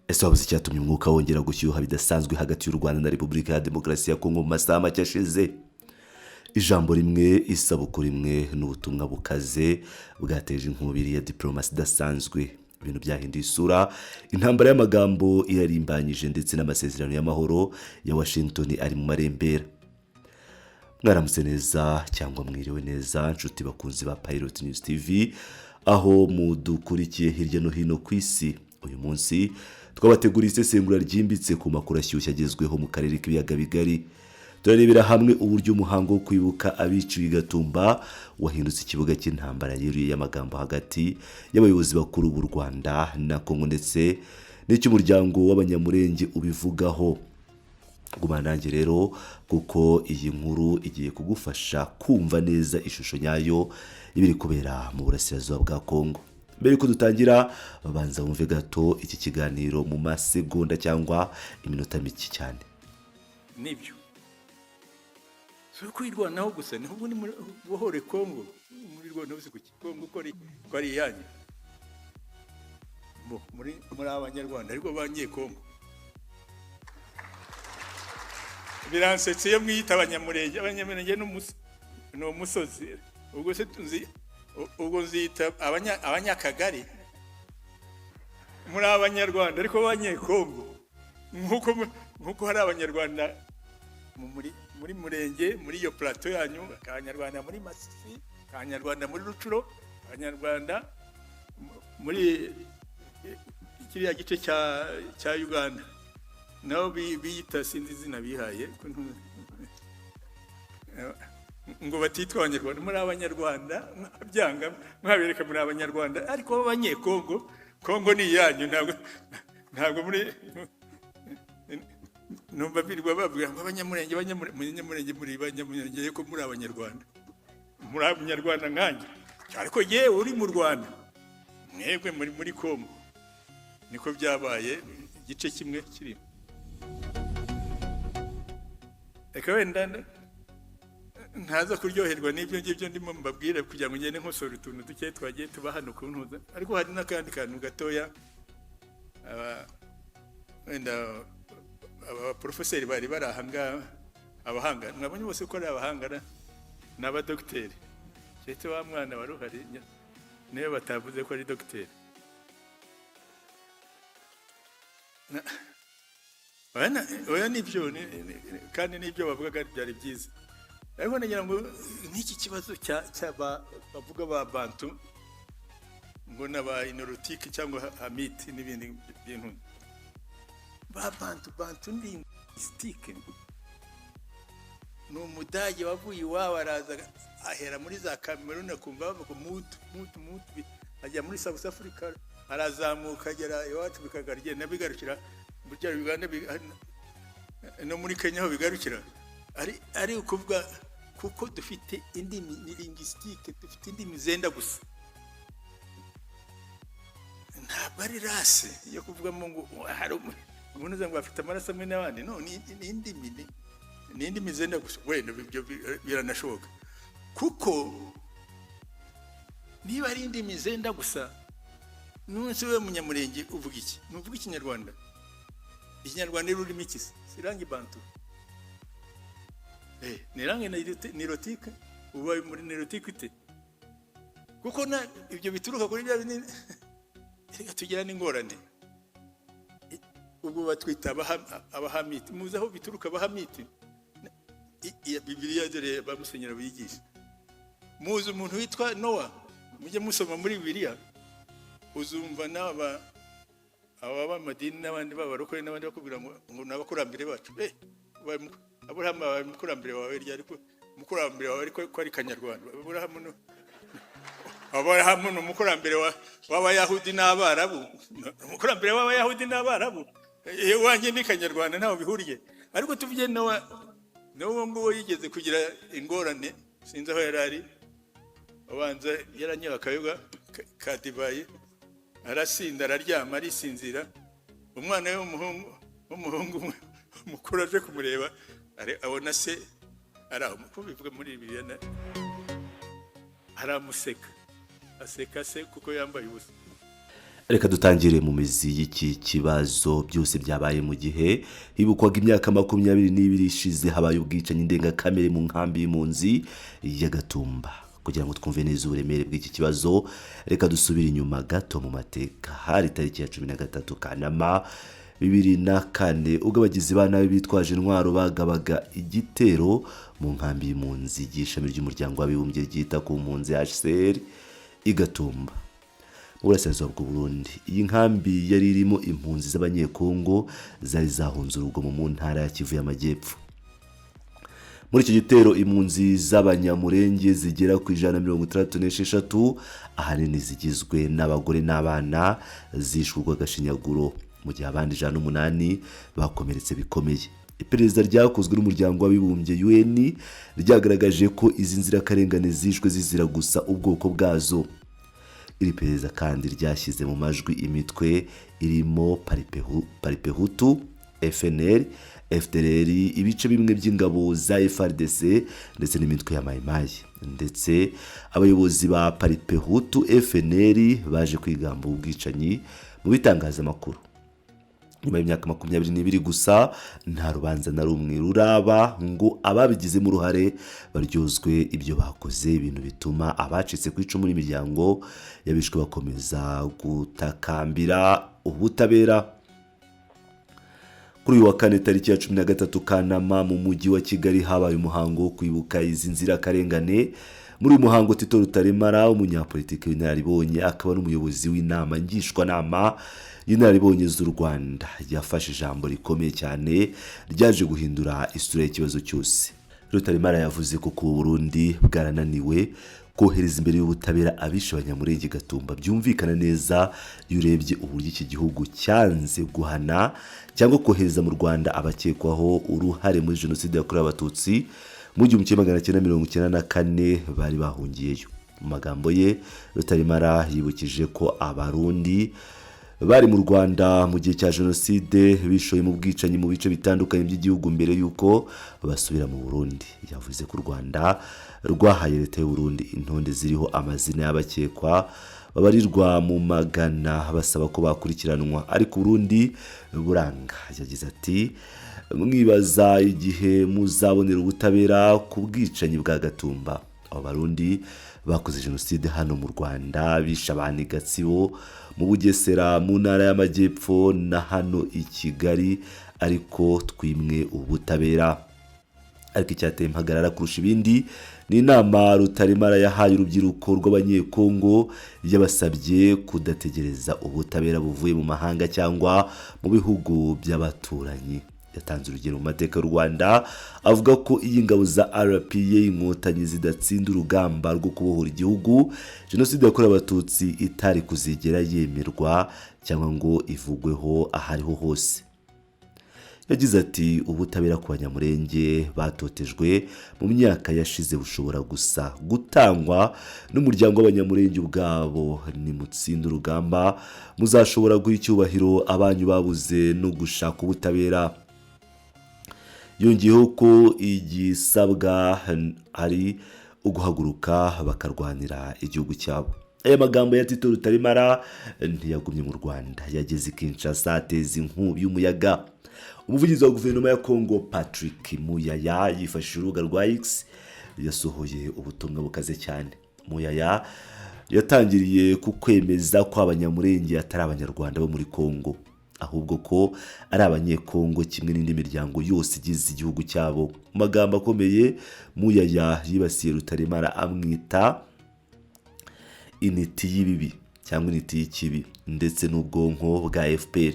Ese wabuze icyatumye umwuka wongera gushyuha bidasanzwe hagati y'u Rwanda na Repubulika ya Demokarasi ya Kongo mu masaha make ashize? Ijambo rimwe, isabukuru imwe n'ubutumwa bukaze bwateje inkubiri ya diporomasi idasanzwe. Ibintu byahinduye isura, intambara y'amagambo irarimbanyije, ndetse n'amasezerano y'amahoro ya Washington ari mu marembera. Mwaramutse neza cyangwa mwiriwe neza, nshuti bakunzi ba Pilot News TV, aho mudukurikiye hirya no hino ku isi. Uyu munsi twabateguriye isesengura ryimbitse ku makuru ashyushye agezweho mu karere k'Ibiyaga Bigari. Turarebera hamwe uburyo umuhango wo kwibuka abiciwe i Gatumba wahindutse ikibuga cy'intambara yeruye y'amagambo hagati y'abayobozi bakuru b'u Rwanda na Kongo, ndetse n'icy'umuryango w'Abanyamurenge ubivugaho. Gumana nanjye rero, kuko iyi nkuru igiye kugufasha kumva neza ishusho nyayo y'ibiri kubera mu burasirazuba bwa Kongo. Mbere yuko dutangira, babanza wumve gato iki kiganiro mu masegonda cyangwa iminota mike cyane. Nibyo, si ukwirwanaho gusa, ntabwo ni bohore Kongo, muri rwanda hose. Kuki Kongo ko ari iyanyu? Bo muri Abanyarwanda, ariko Abanyekongo biransetse iyo mwiyita Abanyamurenge. Abanyamurenge ni umusozi. Ubwo se tuzi, ubwo nzita Abanyakagari? Muri Abanyarwanda ariko Abanyekongo, nk'uko hari Abanyarwanda muri Murenge, muri iyo plateau yanyu, Abanyarwanda muri Masisi, Abanyarwanda muri Rucuro, Abanyarwanda muri kiriya gice cya Uganda, nabo biyita, sinzi izina bihaye, ngo batitwa Abanyarwanda. Muri Abanyarwanda, mwabyanga mwabereka, muri Abanyarwanda ariko b'Abanyekongo. Kongo ni iyanyu. Ntabwo muri numva birirwa bavuga ngo Abanyamurenge, Abanyamurenge, muri Abanyamurenge ko muri Abanyarwanda, muri Abanyarwanda nkanjye, ariko yewe uri mu Rwanda, mwebwe muri Kongo. Niko byabaye, igice kimwe kirimo. Reka wenda ntaza kuryoherwa n'ibyo ngibyo ndimo mbabwire, kugira ngo ngende nkosora utuntu duke twagiye tuba hano ku ntuza. Ariko hari n'akandi kantu gatoya wenda abaporofeseri bari bari aha ngaha, abahanga mwabonye bose ko ari abahanga, ni abadogiteri, keretse wa mwana wari uhari niwe batavuze ko ari dogiteri. Oya, nibyo, kandi nibyo bavugaga byari byiza. Ariko nagira ngo nk'iki kibazo cya bavuga ba Bantu ngo n'aba Inorotike cyangwa Hamiti n'ibindi bintu ba Bantu, Bantu ni linguistique. Ni Umudage wavuye iwabo, araza ahera muri za Cameroon, akumva bavuga mutu mutu mutu, ajya muri South Africa, arazamuka agera iwacu, bikagaragenda bigarukira muri Uganda, no muri Kenya aho bigarukira. Ari ukuvuga kuko dufite indimi, ni linguistique, dufite indimi zenda gusa, ntabwo ari race yo kuvugamo ngo hari umuntu uza ngo afite amaraso amwe n'abandi. No ni indimi, ni indimi zenda gusa. Wenda ibyo biranashoboka, kuko niba ari indimi zenda gusa, none we Munyamurenge uvuga iki? Ntuvuga Ikinyarwanda? Ikinyarwanda ni ururimi iki se? Si langue bantu? Ni langue nilotique. Uba muri nilotique ute? Kuko na ibyo bituruka kuri bya binini. Reka tugira n'ingorane. Ubwo batwita Abahamiti, muzi aho bituruka Abahamiti? Bibiliya dore ba musenyeri bigisha. Muzi umuntu witwa Nowa? Mujye musoma muri Bibiliya, uzumva n'aba aba b'amadini n'abandi b'abarokore n'abandi bakubwira ngo ni abakurambere bacu. Aburahamu abaye umukurambere wawe ryari? Ko umukurambere wawe ariko ko ari Kanyarwanda? Aburahamu ni umukurambere w'Abayahudi n'Abarabu, umukurambere w'Abayahudi n'Abarabu. Iwanjye ni Kanyarwanda, ntaho bihuriye. Ariko tuvuge Nowa, n'uwo nguwo yigeze kugira ingorane, sinzi aho yari ari, ubanza yaranyoye akayoga ka divayi, arasinda, araryama, arisinzira. Umwana we w'umuhungu mukuru aje kumureba, abona se ari aho, uko bivuga muri Bibiliya, aramuseka, aseka se kuko yambaye ubusa. Reka dutangire mu mizi y'iki kibazo. Byose byabaye mu gihe hibukwaga imyaka 22 ishize habaye ubwicanyi ndengakamere mu nkambi y'impunzi ya Gatumba. Kugira ngo twumve neza uburemere bw'iki kibazo, reka dusubire inyuma gato mu mateka. Hari tariki ya 13 Kanama 2004, ubwo abagizi ba nabi bitwaje intwaro bagabaga igitero mu nkambi y'impunzi y'ishami ry'umuryango w'abibumbye ryita ku mpunzi HCR i Gatumba, mu burasirazuba bw'u Burundi. Iyi nkambi yari irimo impunzi z'Abanyekongo zari zahunze urugomo mu ntara ya Kivu y'Amajyepfo. Muri icyo gitero, impunzi z'Abanyamurenge zigera ku 166, ahanini zigizwe n'abagore n'abana, zishwe urw'agashinyaguro, mu gihe abandi 108 bakomeretse bikomeye. Iperereza ryakozwe n'umuryango w'abibumbye UN ryagaragaje ko izi nzirakarengane zishwe zizira gusa ubwoko bwazo. Iri perereza kandi ryashyize mu majwi imitwe irimo Palipehutu, FNL, FDLR, ibice bimwe by'ingabo za FARDC ndetse n'imitwe ya Mayimayi. Ndetse abayobozi ba Palipehutu, FNL baje kwigamba ubwicanyi mu bitangazamakuru. Nyuma y'imyaka 22 gusa, nta rubanza na rumwe ruraba ngo ababigizemo uruhare baryozwe ibyo bakoze, ibintu bituma abacitse ku icumu n'imiryango yabishwe bakomeza gutakambira ubutabera. Kuri uyu wa kane, tariki ya 13 Kanama, mu mujyi wa Kigali habaye umuhango wo kwibuka izi nzirakarengane. Muri uyu muhango, Tito Rutaremara, umunyapolitiki w'inararibonye akaba n'umuyobozi w'inama ngishwanama y'inararibonye z'u Rwanda, yafashe ijambo rikomeye cyane ryaje guhindura isura y'ikibazo cyose. Rutaremara yavuze ko kuba Burundi bwarananiwe kohereza imbere y'ubutabera abishe Abanyamurenge Gatumba byumvikana neza iyo urebye uburyo iki gihugu cyanze guhana cyangwa kohereza mu Rwanda abakekwaho uruhare muri jenoside yakorewe Abatutsi mu 1994 bari bahungiyeyo. Mu magambo ye, Rutaremara yibukije ko Abarundi bari mu Rwanda mu gihe cya jenoside bishoye mu bwicanyi mu bice bitandukanye by'igihugu mbere y'uko basubira mu Burundi. Yavuze ko u Rwanda rwahaye leta y'u Burundi intonde ziriho amazina y'abakekwa babarirwa mu magana, basaba ko bakurikiranwa, ariko Burundi buranga. Yagize ati: "Mwibaza igihe muzabonera ubutabera ku bwicanyi bwa Gatumba. Abo Barundi bakoze jenoside hano mu Rwanda, bishe abantu i Gatsibo, mu Bugesera, mu ntara y'Amajyepfo na hano i Kigali, ariko twimwe ubutabera." Ariko icyateye impagarara kurusha ibindi ni inama Rutaremara yahaye urubyiruko rw'Abanyekongo. Yabasabye kudategereza ubutabera buvuye mu mahanga cyangwa mu bihugu by'abaturanyi. Yatanze urugero mu mateka y'u Rwanda, avuga ko iyo ingabo za RPA Inkotanyi zidatsinda urugamba rwo kubohora igihugu, jenoside yakorewe Abatutsi itari kuzigera yemerwa cyangwa ngo ivugweho aho ariho hose. Yagize ati: "Ubutabera ku Banyamurenge batotejwe mu myaka yashize bushobora gusa gutangwa n'umuryango w'Abanyamurenge ubwabo. Nimutsinda urugamba, muzashobora guha icyubahiro abanyu babuze no gushaka ubutabera." Yongeyeho ko igisabwa ari uguhaguruka bakarwanira igihugu cyabo. Aya magambo ya Tito Rutaremara ntiyagumye mu Rwanda, yageze i Kinshasa ateza inkubi y'umuyaga. Umuvugizi wa guverinoma ya Congo, Patrick Muyaya, yifashishije urubuga rwa X yasohoye ubutumwa bukaze cyane. Muyaya yatangiriye ku kwemeza ko Abanyamurenge atari Abanyarwanda bo muri Congo, ahubwo ko ari Abanyekongo kimwe n'indi miryango yose igize igihugu cyabo. Mu magambo akomeye, Muyaya yibasiye Rutaremara, amwita intiti y'ibibi cyangwa intiti y'ikibi ndetse n'ubwonko bwa FPR.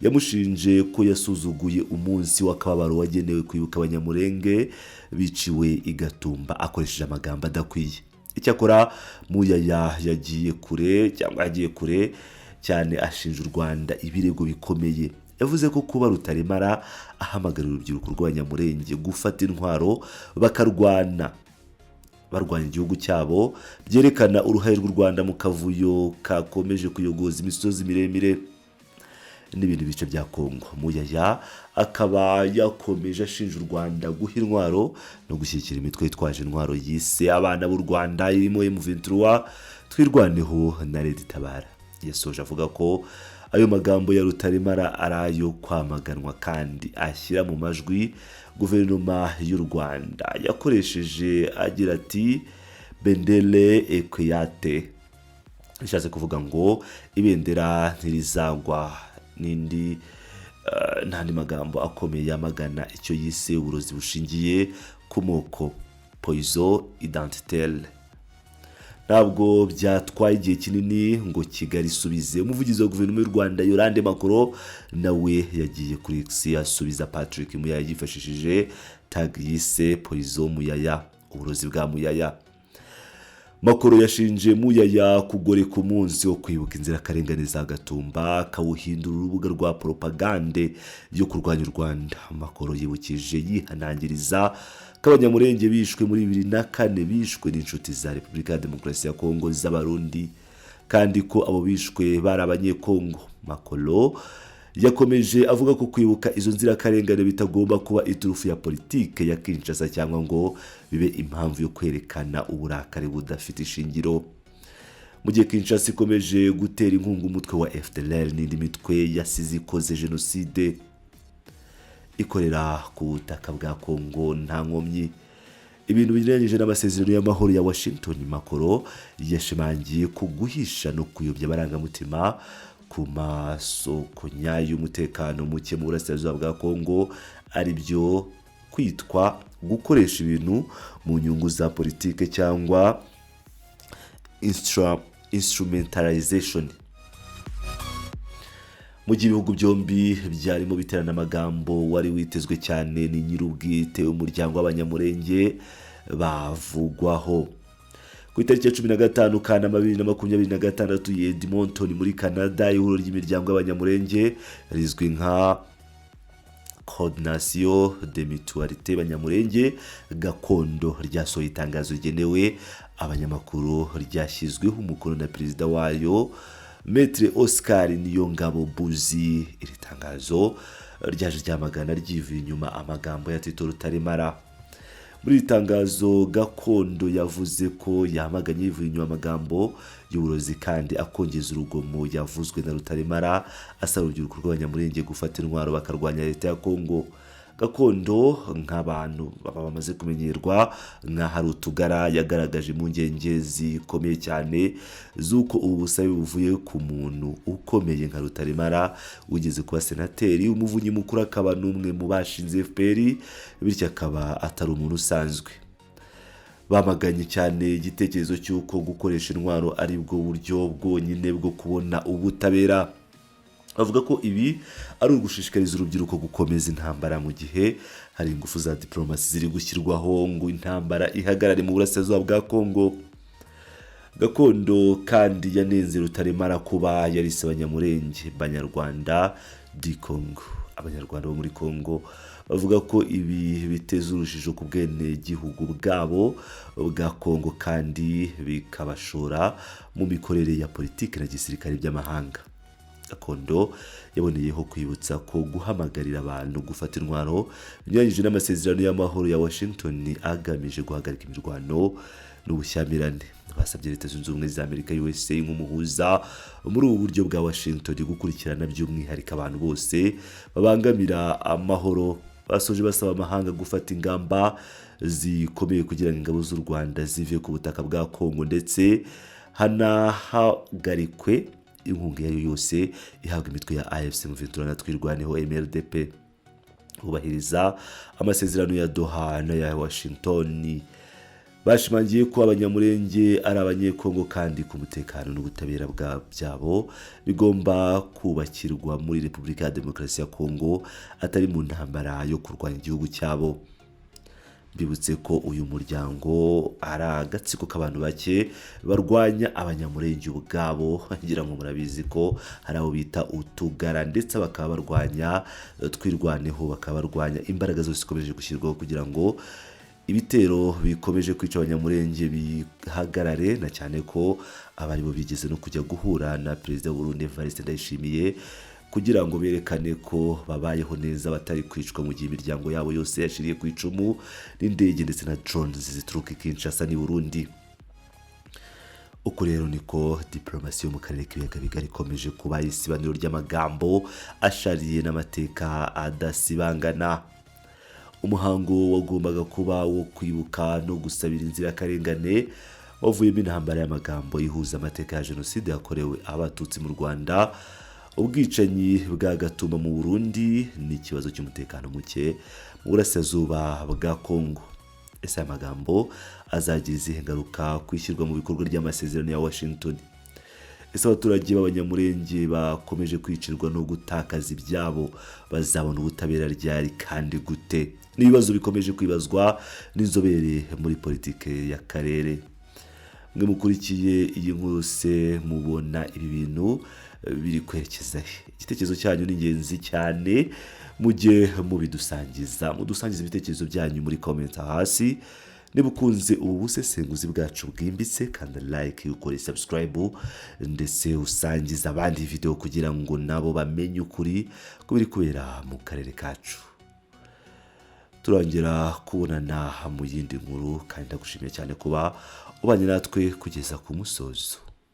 Yamushinje ko yasuzuguye umunsi w'akababaro wagenewe kwibuka Abanyamurenge biciwe i Gatumba, akoresheje amagambo adakwiye. Icyakora Muyaya yagiye kure cyangwa yagiye kure cyane, ashinja u Rwanda ibirego bikomeye. Yavuze ko kuba Rutaremara ahamagarira urubyiruko rw'Abanyamurenge gufata intwaro bakarwana, barwanya igihugu cyabo, byerekana uruhare rw'u Rwanda mu kavuyo kakomeje kuyogoza imisozi miremire n'ibindi bice bya Kongo. Muyaya akaba yakomeje ashinja u Rwanda guha intwaro no gushyigikira imitwe yitwaje intwaro yise abana b'u Rwanda, irimo M23, Twirwaneho na Red Tabara. Yasoje avuga ko ayo magambo ya Rutaremara ari ayo kwamaganwa kandi ashyira mu majwi guverinoma y'u Rwanda. Yakoresheje agira ati: "Bendele ekweyate", bishatse kuvuga ngo ibendera ntirizagwa, n'indi n'andi magambo akomeye yamagana icyo yise uburozi bushingiye ku moko, poison identitaire. Ntabwo byatwaye igihe kinini ngo Kigali isubize. Umuvugizi wa guverinoma y'u Rwanda, Yolande Makolo, nawe yagiye kuri X asubiza Patrick Muyaya yifashishije tag yise "Poison Muyaya", uburozi bwa Muyaya. Makolo yashinje Muyaya kugoreka umunsi wo kwibuka inzirakarengane za Gatumba, akawuhindura urubuga rwa poropagande yo kurwanya u Rwanda. Makolo yibukije yihanangiriza ko Abanyamurenge bishwe muri 2004 bishwe n'inshuti za Repubulika ya Demokarasi ya Kongo z'Abarundi, kandi ko abo bishwe bari Abanyekongo. Makolo yakomeje avuga ko kwibuka izo nzirakarengane bitagomba kuba iturufu ya politike ya Kinshasa cyangwa ngo bibe impamvu yo kwerekana uburakari budafite ishingiro, mu gihe Kinshasa ikomeje gutera inkunga umutwe wa FDLR n'indi mitwe yasize ikoze jenoside ikorera ku butaka bwa Kongo nta nkomyi, ibintu binyuranyije n'amasezerano y'amahoro ya Washington. Makolo yashimangiye ko guhisha no kuyobya amarangamutima ku masoko nyayo y'umutekano muke mu burasirazuba bwa Kongo ari byo kwitwa gukoresha ibintu mu nyungu za politike cyangwa instrumentalization. Mu gihe ibihugu byombi byarimo biterana amagambo, wari witezwe cyane ni nyir'ubwite w'umuryango w'Abanyamurenge bavugwaho. Ku itariki ya 15 Kanama 2026 i Edmonton muri Canada, ihuriro ry'imiryango y'Abanyamurenge rizwi nka Coordination de Mutualité Banyamurenge Gakondo ryasohoye itangazo rigenewe abanyamakuru ryashyizweho umukono na perezida wayo, Maître Oscar Niyongabo Buzi. Iri tangazo ryaje ryamagana ryivuye inyuma amagambo ya Tito Rutaremara. Muri iri tangazo, Gakondo yavuze ko yamaganye yivuye inyuma amagambo y'uburozi kandi akongeza urugomo yavuzwe na Rutaremara, asaba urubyiruko rw'Abanyamurenge gufata intwaro bakarwanya leta ya Kongo. Gakondo, nk'abantu baba bamaze kumenyerwa nka hari utugara, yagaragaje impungenge zikomeye cyane z'uko ubu busabe buvuye ku muntu ukomeye nka Rutaremara, wigeze kuba senateri, umuvunyi mukuru, akaba n'umwe mu bashinze FPR, bityo akaba atari umuntu usanzwe. Bamaganye cyane igitekerezo cy'uko gukoresha intwaro ari bwo buryo bwonyine bwo kubona ubutabera. Bavuga ko ibi ari ugushishikariza urubyiruko gukomeza intambara mu gihe hari ingufu za diplomasi ziri gushyirwaho ngo intambara ihagarare mu burasirazuba bwa Kongo. Gakondo kandi yanenze Rutaremara kuba yarise Abanyamurenge Banyarwanda du Congo, Abanyarwanda bo muri Kongo. Bavuga ko ibi biteza urujijo ku bwenegihugu bwabo bwa Kongo kandi bikabashora mu mikorere ya politiki na gisirikare by'amahanga. Gakondo yaboneyeho kwibutsa ko guhamagarira abantu gufata intwaro binyuranyije n'amasezerano y'amahoro ya Washington agamije guhagarika imirwano n'ubushyamirane. Basabye Leta Zunze Ubumwe za Amerika, USA, nk'umuhuza muri ubu buryo bwa Washington gukurikirana by'umwihariko abantu bose babangamira amahoro. Basoje basaba amahanga gufata ingamba zikomeye kugira ngo ingabo z'u Rwanda zive ku butaka bwa Kongo, ndetse hanahagarikwe inkunga iyo ari yo yose ihabwa imitwe ya AFC M23 na Twirwaneho, MRDP, hubahiriza amasezerano ya Doha n'aya Washington. Bashimangiye ko Abanyamurenge ari Abanyekongo kandi ku mutekano n'ubutabera byabo bigomba kubakirwa muri Repubulika ya Demokarasi ya Kongo, atari mu ntambara yo kurwanya igihugu cyabo. Mbibutse ko uyu muryango ari agatsiko k'abantu bake barwanya Abanyamurenge ubwabo. Ngira ngo murabizi ko hari abo bita utugara, ndetse bakaba barwanya Twirwaneho, bakaba barwanya imbaraga zose zikomeje gushyirwaho kugira ngo ibitero bikomeje kwica Abanyamurenge bihagarare, na cyane ko abari bo bigeze no kujya guhura na perezida w'Uburundi Evariste Ndayishimiye kugira ngo berekane ko babayeho neza, batari kwicwa, mu gihe imiryango yabo yose yashiriye ku icumu n'indege ndetse na drones zituruka i Kinshasa n'i Burundi. Uko rero niko diporomasi yo mu karere k'ibiyaga bigari ikomeje kuba isibaniro ry'amagambo ashariye n'amateka adasibangana. Umuhango wagombaga kuba wo kwibuka no gusabira inzirakarengane wavuyemo intambara y'amagambo ihuza amateka ya Jenoside yakorewe Abatutsi mu Rwanda, ubwicanyi bwa Gatumba mu Burundi n'ikibazo cy'umutekano muke mu burasirazuba bwa Kongo. Ese aya magambo azagira izihe ngaruka ku ishyirwa mu bikorwa ry'amasezerano ya Washington? Ese abaturage b'Abanyamurenge bakomeje kwicirwa no gutakaza ibyabo bazabona ubutabera ryari kandi gute? Ni ibibazo bikomeje kwibazwa n'inzobere muri politike y'akarere. Mwe mukurikiye iyi nkuru se mubona ibi bintu biri kwerekeza he? Igitekerezo cyanyu ni ingenzi cyane, mujye mubidusangiza, mudusangiza ibitekerezo byanyu muri comment hasi. Niba ukunze ubu busesenguzi bwacu bwimbitse, kanda like, ukore subscribe, ndetse usangiza abandi video kugira ngo nabo bamenye ukuri ko biri kubera mu karere kacu. Turongera kubonana mu yindi nkuru, kandi ndagushimiye cyane kuba ubanye natwe kugeza ku musozo.